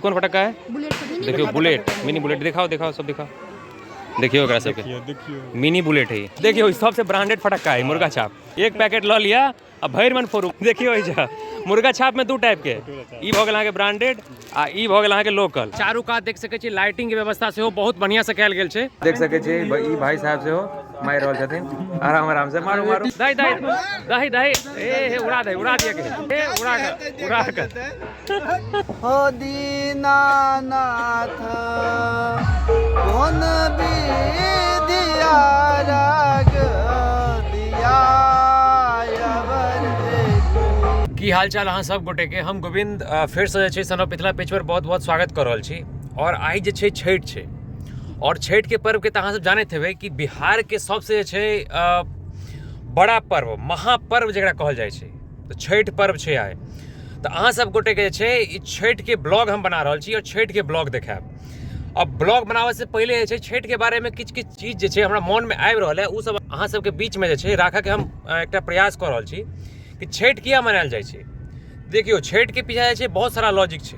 कोन फटक्का है? बुलेट। देखियो, बुलेट, मिनी बुलेट। दिखाओ, दिखाओ, सब दिखाओ। देखियो एकरा सबके। देखियो, देखियो। मिनी बुलेट है। देखियो, ई सबसे ब्रांडेड फटक्का है मुर्गा छाप। एक पैकेट ल लिया आ भरि मन फोड़ू। देखियो, ई जे मुर्गा छाप में दू टाइप के, ई भऽ गेल अहाँके ब्रांडेड आ ई भऽ गेल अहाँके लोकल। चारू कात देख सकै छी, लाइटिंग के व्यवस्था सेहो बहुत बढ़िया से कयल गेल छै। देख सकै छी, ई भाई साहब सेहो मारि रहल छथिन। आराम आराम से मारू, मारू। दही, दही, दही, दही। ए हे, उड़ा दे, उड़ा दिया के। ए, उड़ा के, उड़ा के। हो दीनानाथ, कोन विधिया राग दिया? की हाल चाल अहाँ सब गोटे के? हम गोविंद फेरसँ जे छै से मिथिला पेज पर बहुत बहुत स्वागत कऽ रहल छी। आओर आइ जे छै छठि छै आओर छठिके पर्वके तऽ अहाँ सब जानैत हेबै कि बिहारके सबसँ जे छै बड़ा पर्व, महापर्व जकरा कहल जाइ छै, तऽ छठि पर्व छै आइ। तऽ अहाँ सब गोटेके जे छै ई छठिके ब्लॉग हम बना रहल छी आओर छठिके ब्लॉग देखायब। अब ब्लॉग बनाबऽ से पहिले जे छै छठिके बारेमे किछु किछु चीज जे छै हमरा मोनमे आबि रहल है, ओ सब अहाँ सबके बीचमे जे छै राखऽके हम एकटा प्रयास कऽ रहल छी कि छठि किया मनायल जाइ छै। देखियौ, छठिके पीछा जे छै बहुत सारा लॉजिक छै।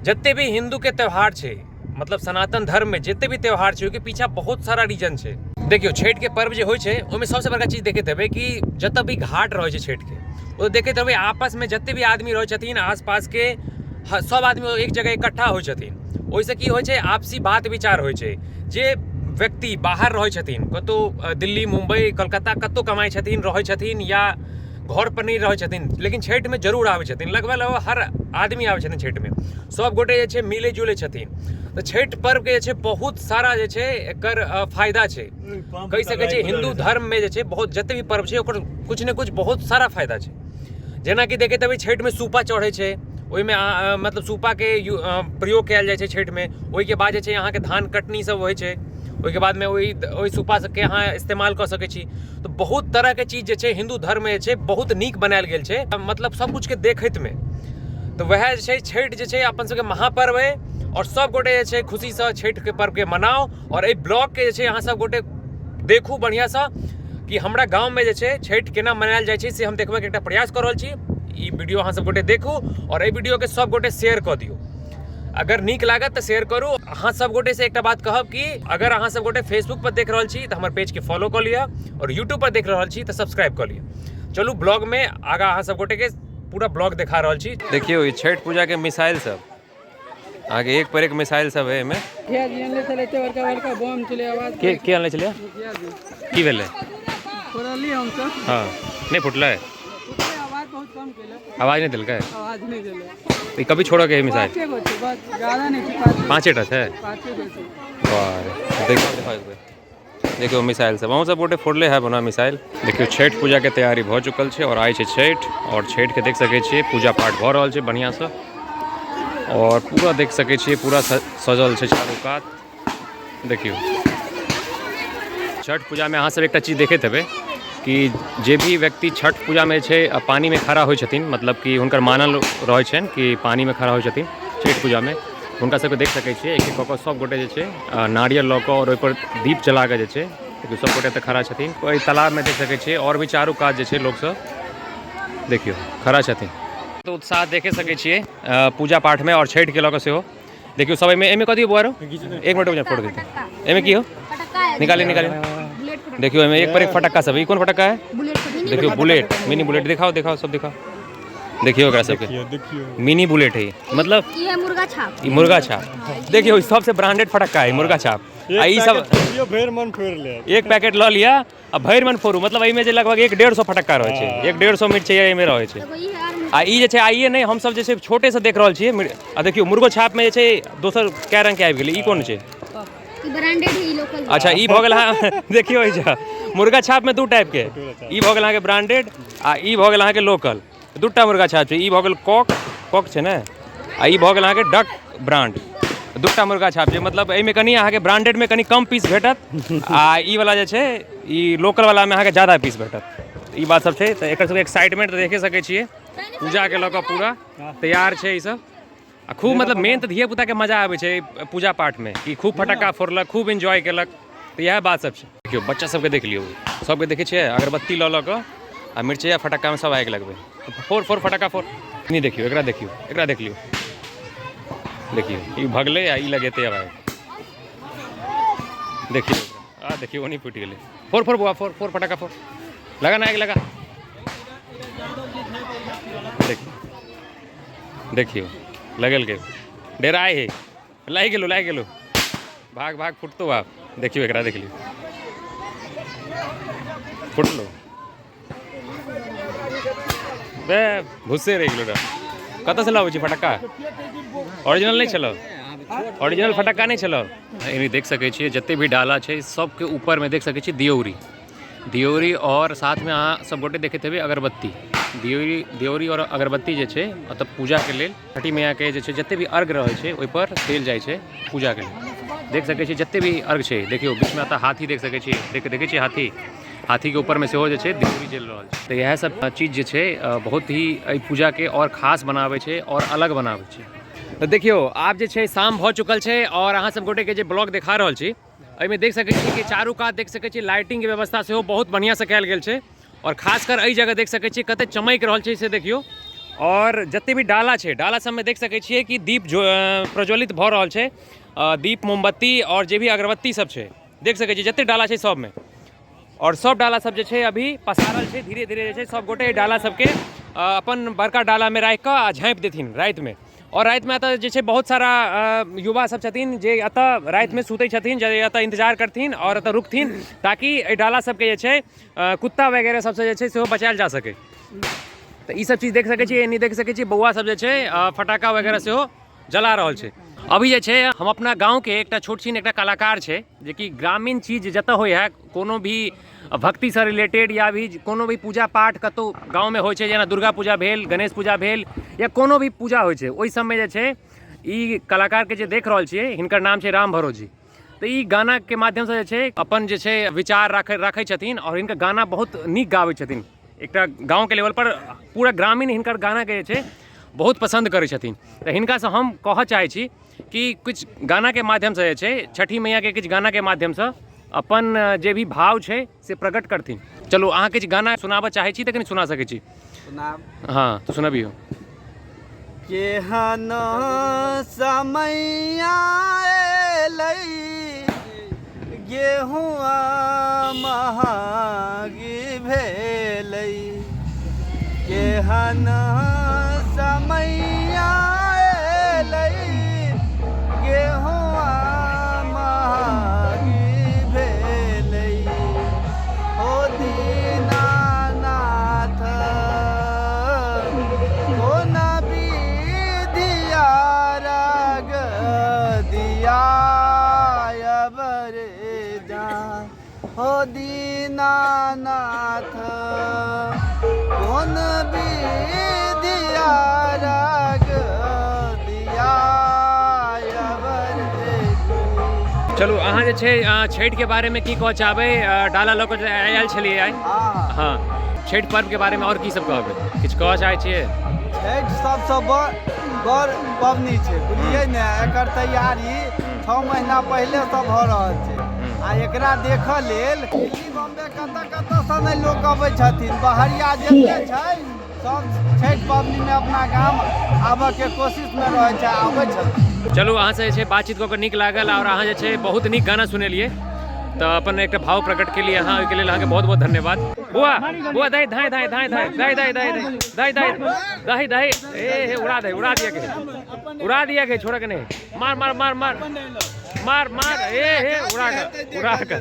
जते भी हिन्दूके त्यौहार छै, मतलब सनातन धर्ममे जते भी त्यौहार छै, ओहिके पीछा बहुत सारा रीजन छै। देखियौ, छठिके पर्व जे होइ छै, ओहिमे सबसँ बड़का चीज देखैत हेबै कि जतऽ भी घाट रहै छै छठिके, ओ देखैत हेबै आपसमे जते भी आदमी रहै छथिन, आसपासके सब आदमी एक जगह इकट्ठा होइ छथिन। ओहिसँ की होइ छै? आपसी बात विचार होइ छै। जे व्यक्ति बाहर रहै छथिन, कतहु दिल्ली, मुम्बई, कलकत्ता, कतहु कमाइ छथिन, रहै छथिन या घर पर नहि रहै छथिन, लेकिन छठिमे जरूर आबै छथिन। लगभग लगभग हर आदमी आबै छथिन छठिमे। सब गोटे जे छै मिलै जुलै छथिन। तऽ छठि पर्वके जे छै बहुत सारा जे छै एकर फायदा छै। कहि सकै छियै, हिन्दू धर्ममे जे छै बहुत जते भी पर्व छै, ओकर किछु ने किछु बहुत सारा फायदा छै। जेनाकि देखैत हेबै, छठिमे सूपा चढ़ै छै। ओहिमे मतलब सूपाके प्रयोग कयल जाइ छै छठिमे। ओहिके बाद जे छै अहाँके धान कटनी सब होइ छै। ओहिके बादमे ओहि ओहि सूपा सबके अहाँ इस्तेमाल कऽ सकै छी। तऽ बहुत तरहके चीज जे छै हिन्दू धर्ममे जे छै बहुत नीक बनायल गेल छै, मतलब सब किछुके देखैतमे। तऽ वएह जे छै छठि जे छै अपन सबके महापर्व अइ आओर सब गोटे जे छै खुशीसँ छठिके पर्वके मनाउ। आओर एहि ब्लॉगके जे छै अहाँ सब गोटे देखू बढ़िआँसँ कि हमरा गाममे जे छै छठि केना मनायल जाइ छै, से हम देखबैके एकटा प्रयास कऽ रहल छी। ई वीडियो अहाँ सब गोटे देखू आओर एहि वीडियोके सब गोटे शेयर कऽ दियौ। अगर नीक लागत तऽ शेयर करू। अहाँ सब गोटे से एकटा बात कहब कि अगर अहाँ सब गोटे फेसबुक पर देख रहल छी तऽ हमर पेज के फॉलो कऽ लिअ आओर यूट्यूब पर देख रहल छी तऽ सब्सक्राइब कऽ लिअ। चलू, ब्लॉग में आगा अहाँ सब गोटे के पूरा ब्लॉग देखा रहल छी। देखियौ, ई छठि पूजा के मिसाइल सब अहाँके, एक पर एक मिसाइल सब है एहिमे। मुखिया जी अनले छलै, एते बड़का बड़का बम छलै, आवाज। के के अनले छलै? मुखिया जी। की भेलै? फोड़ली हमसब। हँ, नहि फुटलै? फुटलै, आवाज बहुत कम केलक। आवाज नहि देलकै? आवाज नहि देलक। ई कभी छोड़ऽ के है मिसाइल? पाँचे गो छै बस, ज्यादा नहि छै, पाँच। पाँचे टा छै? पाँचे गो छै। वाह रे, देखो, देखो, एक बेर देखियौ मिसाइल सब। अहूँ सब गोटे फोड़ले है ओना मिसाइल। देखियौ, छठि पूजाके तैयारी भऽ चुकल छै आओर आइ छै छठि। आओर छठिके देख सकै छियै, पूजा पाठ भऽ रहल छै बढ़िआँसँ आओर पूरा देख सकै छियै, पूरा सजल छै चारू कात। देखियौ, छठ पूजामे अहाँ सब एकटा चीज देखैत हेबै कि जे भी व्यक्ति छठ पूजामे छै पानिमे खड़ा होइ छथिन, मतलब कि हुनकर मानल रहै छनि कि पानिमे खड़ा होइ छथिन छठि पूजामे, हुनका सबके देख सकै छियै, एक एक कऽ कऽ सब गोटे जे छै नारियल लऽ कऽ आओर ओहिपर दीप जला कऽ जे छै, देखियौ, सब गोटे एतऽ खड़ा छथिन। ओहि तालाबमे देख सकै छियै, आओर भी चारू कात जे छै लोकसब देखियौ खड़ा छथिन। तऽ उत्साह देखे सकै छियै पूजा पाठमे आओर छठिके लऽ कऽ सेहो। देखियौ सब एहिमे एहिमे कथी बौआ? एक मिनट रुक जा, फोड़ देते। एहिमे की हो? निकाली, निकाली। देखियौ, एहिमे एक पर एक फटक्का सब। ई कोन फटक्का है? देखियौ, बुलेट, मिनी बुलेट। दिखाओ, दिखाओ, सब दिखाओ। देखियौ एकरा सबके। देखियो, देखियो। मिनी बुलेट है ई। मतलब ई है मुर्गा छाप। ई मुर्गा छाप। देखियौ, ई सबसे ब्रांडेड फटक्का है मुर्गा छाप। आ ई सब देखियो, भरि मन फोड़ि लेब। एक पैकेट लऽ लिअ आ भरि मन फोड़ू। मतलब एहिमे जे लगभग एक 150 फटक्का रहै छै, एक 150 मिर्च एहिमे रहै छै। एगो ई है आर। आ ई जे छै आइए नहि, हमसब जे छै छोटेसँ देख रहल छियै। आ देखियौ, मुर्गो छापमे जे छै दोसर कए रङ्गके आबि गेलै। ई कोन छै? ई ब्रांडेड है, ई लोकल। अच्छा, ई भऽ गेल। अहाँ देखियौ, ई जे मुर्गा छापमे दू टाइपके, ई भऽ गेल अहाँके ब्रांडेड आ ई भऽ गेल अहाँके लोकल। दूटा मुर्गा छाप छै। ई भऽ गेल कॉक, कॉक छै ने, आ ई भऽ गेल अहाँके डक ब्रांड। दूटा मुर्गा छाप छै। मतलब एहिमे कनि अहाँके ब्रांडेडमे कनि कम पीस भेटत आ ई वाला जे छै, ई लोकल वालामे अहाँके ज्यादा पीस भेटत। ई बात सब छै। तऽ एकर सबके एक्साइटमेंट तऽ देखे सकै छियै। पूजाके लऽ कऽ पूरा तैयार छै ई सब आ खूब, मतलब मेन तऽ धिया पुताके मजा आबै छै पूजा पाठमे कि खूब फटक्का फोड़लक, खूब एन्जॉय केलक। तऽ इएह बात सब छै। देखियौ, बच्चा सबके देख लियौ, सबके देखै छियै, अगरबत्ती लऽ लऽ कऽ आ मिरचैया फटक्कामे सब आगि लगबै। फोड़, फोड़, फटक्का फोड़। नहीं, देखियौ एकरा, देखियौ एकरा, देख लियौ। देखियौ ई भगलै आ ई लगेतै आब। देखियौ, आ देखियौ, ओनी फूटि गेलै। फोड़ फोड़ बौआ, फोड़ फोड़, फटाका फोड़। लगा ना, आगि लगा। देखियौ, देखियौ, लगेलकै। डेराइ है। लागि गेलो, लागि गेलो। भाग भाग, फुटतो आब। देखियौ एकरा, देख लियौ, फुटलो बे, भुस्से रहि गेलो। कतऽसँ लाबै छी फटक्का? ओरिजिनल नहि छलो, ओरिजिनल फटक्का नहि छलो। एनी देख सकै छियै, जते भी डाला छै सबके ऊपरमे देख सकै छियै दियौरी, दियौरी। आओर साथमे अहाँ सब गोटे देखैत हेबै अगरबत्ती। दियौरी, दियौरी आओर अगरबत्ती जे छै ओतऽ पूजाके लेल, छठी मैयाके जे छै जते भी अर्घ रहै छै ओहिपर देल जाइ छै पूजाके लेल। देख सकै छियै जते भी अर्घ छै। देखियौ, बीचमे एतऽ हाथी देख सकै छियै। देखै छियै हाथी? हाथीके ऊपरमे सेहो जे छै दियौरी जलि रहल छै। तऽ इएह सब चीज जे छै बहुत ही एहि पूजाके आओर खास बनाबै छै आओर अलग बनाबै छै। तऽ देखियौ, आब जे छै शाम भऽ चुकल छै आओर अहाँ सब गोटेके जे ब्लॉग देखा रहल छी, एहिमे देख सकै छी कि चारू कात देख सकै छी लाइटिंगके व्यवस्था सेहो बहुत बढ़िआँसँ कयल गेल छै। आओर खासकर एहि जगह देख सकै छियै कते चमकि रहल छै, से देखियौ। आओर जते भी डाला छै, डाला सबमे देख सकै छियै कि दीप प्रज्वलित भऽ रहल छै, दीप, मोमबत्ती आओर जे भी अगरबत्ती सब छै। देख सकै छियै जते डाला छै सबमे। आओर सब डाला सब जे छै अभी पसारल छै। धीरे धीरे जे छै सब गोटे डाला सबके अपन बड़का डालामे राखि कऽ आ झाँपि देथिन रातिमे। आओर रातिमे एतऽ जे छै बहुत सारा युवा सब छथिन जे एतऽ रातिमे सुतै छथिन, जे एतऽ इन्तजार करथिन आओर एतऽ रुकथिन, ताकि एहि डाला सबके जे छै कुत्ता वगैरह सबसँ जे छै सेहो बचायल जा सकै। तऽ ई सब चीज देख सकै छियै। एनी देख सकै छियै बौआ सब जे छै फटाका वगैरह सेहो जला रहल छै। अभी जे छै हम अपना गाँवके एकटा छोट छिन एकटा कलाकार छै, जेकि ग्रामीण चीज जतऽ होइ है, कोनो भी भक्तिसँ रिलेटेड या भी कोनो भी पूजा पाठ कतहु गाँवमे होइ छै, जेना दुर्गा पूजा भेल, गणेश पूजा भेल या कोनो भी पूजा होइ छै, ओहि सबमे जे छै ई कलाकारके जे देख रहल छियै, हिनकर नाम छै राम भरोस जी। तऽ ई गानाके माध्यमसँ जे छै अपन जे छै विचार राखै छथिन आओर हिनकर गाना बहुत नीक गाबै छथिन। एकटा गाँवके लेवलपर पूरा ग्रामीण हिनकर गानाके जे छै बहुत पसन्द करै छथिन। तऽ हिनकासँ हम कहऽ चाहै छी कि किछु गानाके माध्यमसँ जे छै छठि मैयाके किछु गानाके माध्यमसँ अपन जे भी भाव छै से प्रकट करथिन। चलू, अहाँ किछु गाना सुनाबऽ चाहै छी तऽ कनि सुना सकै छी। हँ, तऽ सुनबियौ। केहन समय एलै, गेहुआ महगी भेलै। केहन समय एलै, गेहुआ महगी भेलै। हो दीनानाथ, कोना विधिया राग दिया रे जा। हो दीनानाथ, कोन विधिया राग दिया रे। चलू, अहाँ जे छै छठिके बारेमे की कहऽ चाहबै? डाला लऽ कऽ जे आयल छलियै आइ। हँ। छठि पर्वके बारेमे आओर की सब कहबै? किछु कहऽ चाहै छियै? छठि सबसँ बड़ बड़ पबनी छै, बुझलियै ने? एकर तैयारी 6 महीना पहिलेसँ भऽ रहल छै आ एकरा देखऽ लेल दिल्ली, बम्बे, कतऽ कतऽसँ नहि लोक अबै छथिन। बहरिया जते छै सब छठि पबनीमे अपना गाम आबऽके कोशिशमे रहै छै, आबै छथिन। चलू, अहाँसँ जे छै बातचीत कऽ कऽ नीक लागल आओर अहाँ जे छै बहुत नीक गाना सुनेलियै। तऽ अपन एकटा भाव प्रकट केलियै अहाँ, ओहिके लेल अहाँके बहुत बहुत धन्यवाद। बुआ, बुआ, दही, धाय धाय धाय धाय, दही, दही, दही, दही, दही, दही, दही। ए हे, उड़ा दे, उड़ा दिया के, उड़ा दिया के, छोड़ा के नहीं। मार मार मार मार मार मार। ए हे, उड़ा के, उड़ा के,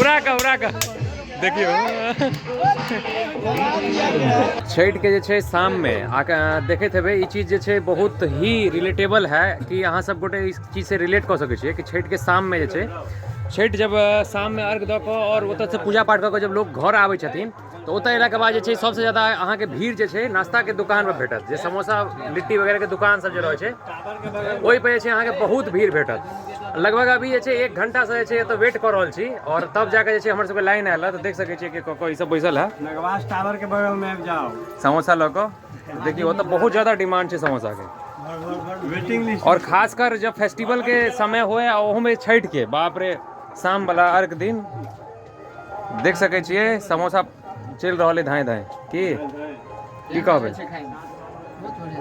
उड़ा के, उड़ा के। देखियौ, छठि के जे छै शाममे आके देखैत हेबै, ई चीज जे छै बहुत ही रिलेटेबल है कि अहाँ सब गोटे इस चीज से रिलेट कऽ सकै छियै कि छठि के शाममे जे छै, छठि जब शाममे अर्घ दऽ कऽ आओर ओतऽसँ पूजा पाठ कऽ कऽ जब लोक घर आबै छथिन, तऽ ओतऽ अयलाके बाद जे छै सबसँ ज्यादा अहाँके भीड़ जे छै नाश्ताके दुकानपर भेटत। जे समोसा, लिट्टी वगैरहके दुकान सब जे रहै छै, ओहि पर जे छै अहाँके बहुत भीड़ भेटत। लगभग अभी जे छै एक घंटासँ जे छै एतऽ वेट कऽ रहल छी आओर तब जाके जे छै हमर सबके लाइन आयल है। तऽ देख सकै छियै कि कऽ ई सब बैसल है। नगवास टावर के बगल में आबि जाओ। समोसा लऽ कऽ। देखियौ, ओतऽ बहुत ज्यादा डिमांड छै समोसाके। Waiting list. और खासकर जब फेस्टिवल के समय होए आ ओहूमे छठि के, बाप रे, शाम वाला अर्घ दिन देख सकै छियै समोसा चलि रहल है धाँय धाँय। की की कहबै?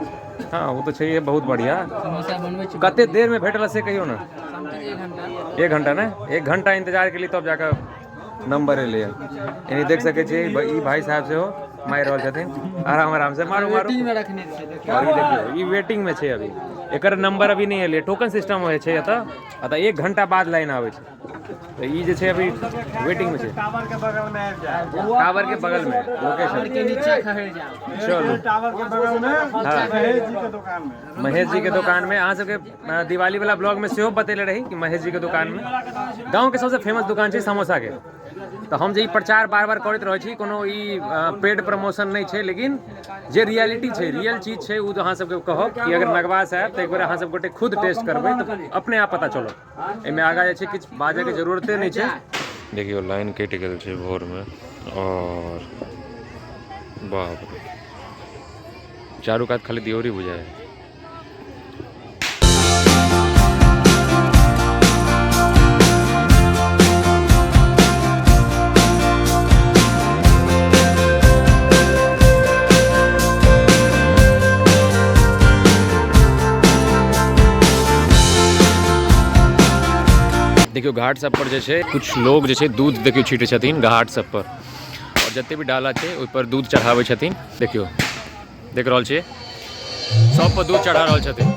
छै। हँ, ओ तऽ छैहे बहुत बढ़िआँ। समोसा बनबै छी। कते देरमे भेटल से कहियौ ने। समथिंग 1 घंटा। 1 घंटा ने, 1 घंटा इंतजार केली तब जाकऽ नंबर एलै। यानी देख सकै छियै, ई भाई साहब सेहो मारि रहल छथिन आराम आराम से। मारू मारू। वेटिंग में रखने छै, देखियौ। और ई देखियौ, ई वेटिंग में छै अभी, एकर नंबर अभी नहि एलै। टोकन सिस्टम होइ छै एतऽ, एतऽ 1 घंटा बाद लाइन आबै छै। तऽ ई जे छै अभी वेटिंग में छै। टावर के बगल में आबि जाओ। टावर के बगल में लोकेशन के नीचा खहर जाओ। चलू। टावर के बगल में महेश जी के दुकान में। महेश जी के दुकान में अहाँ सबके दिवाली वाला ब्लॉग में सेहो बतेले रही कि महेश जी के दुकान में गाँव के सबसे फेमस दुकान छै समोसा के। तऽ हम जे ई प्रचार बार बार करैत रहै छी, कोनो ई पेड प्रमोशन नहि छै, लेकिन जे रियलिटी छै, रियल चीज छै, ओ अहाँ सबके कहब कि अगर नगवास आयब तऽ एक बेर अहाँ सब गोटे खुद टेस्ट करबै तऽ अपने आप पता चलत। एहिमे आगाँ जे छै किछु बाजैके जरूरते नहि छै। देखियौ, लाइन कटि गेल छै भोरमे और बाप रे, चारू कात खाली दियोरी बुझाइ है। देखियौ, घाट सब पर जे छै कुछ लोग जे छै दूध देखियौ छीटै छथिन घाट सब पर, और जते भी डाला छै ओहि पर दूध चढ़ाबै छथिन। देखियौ, देख रहल छियै, सब पर दूध चढ़ा रहल छथिन।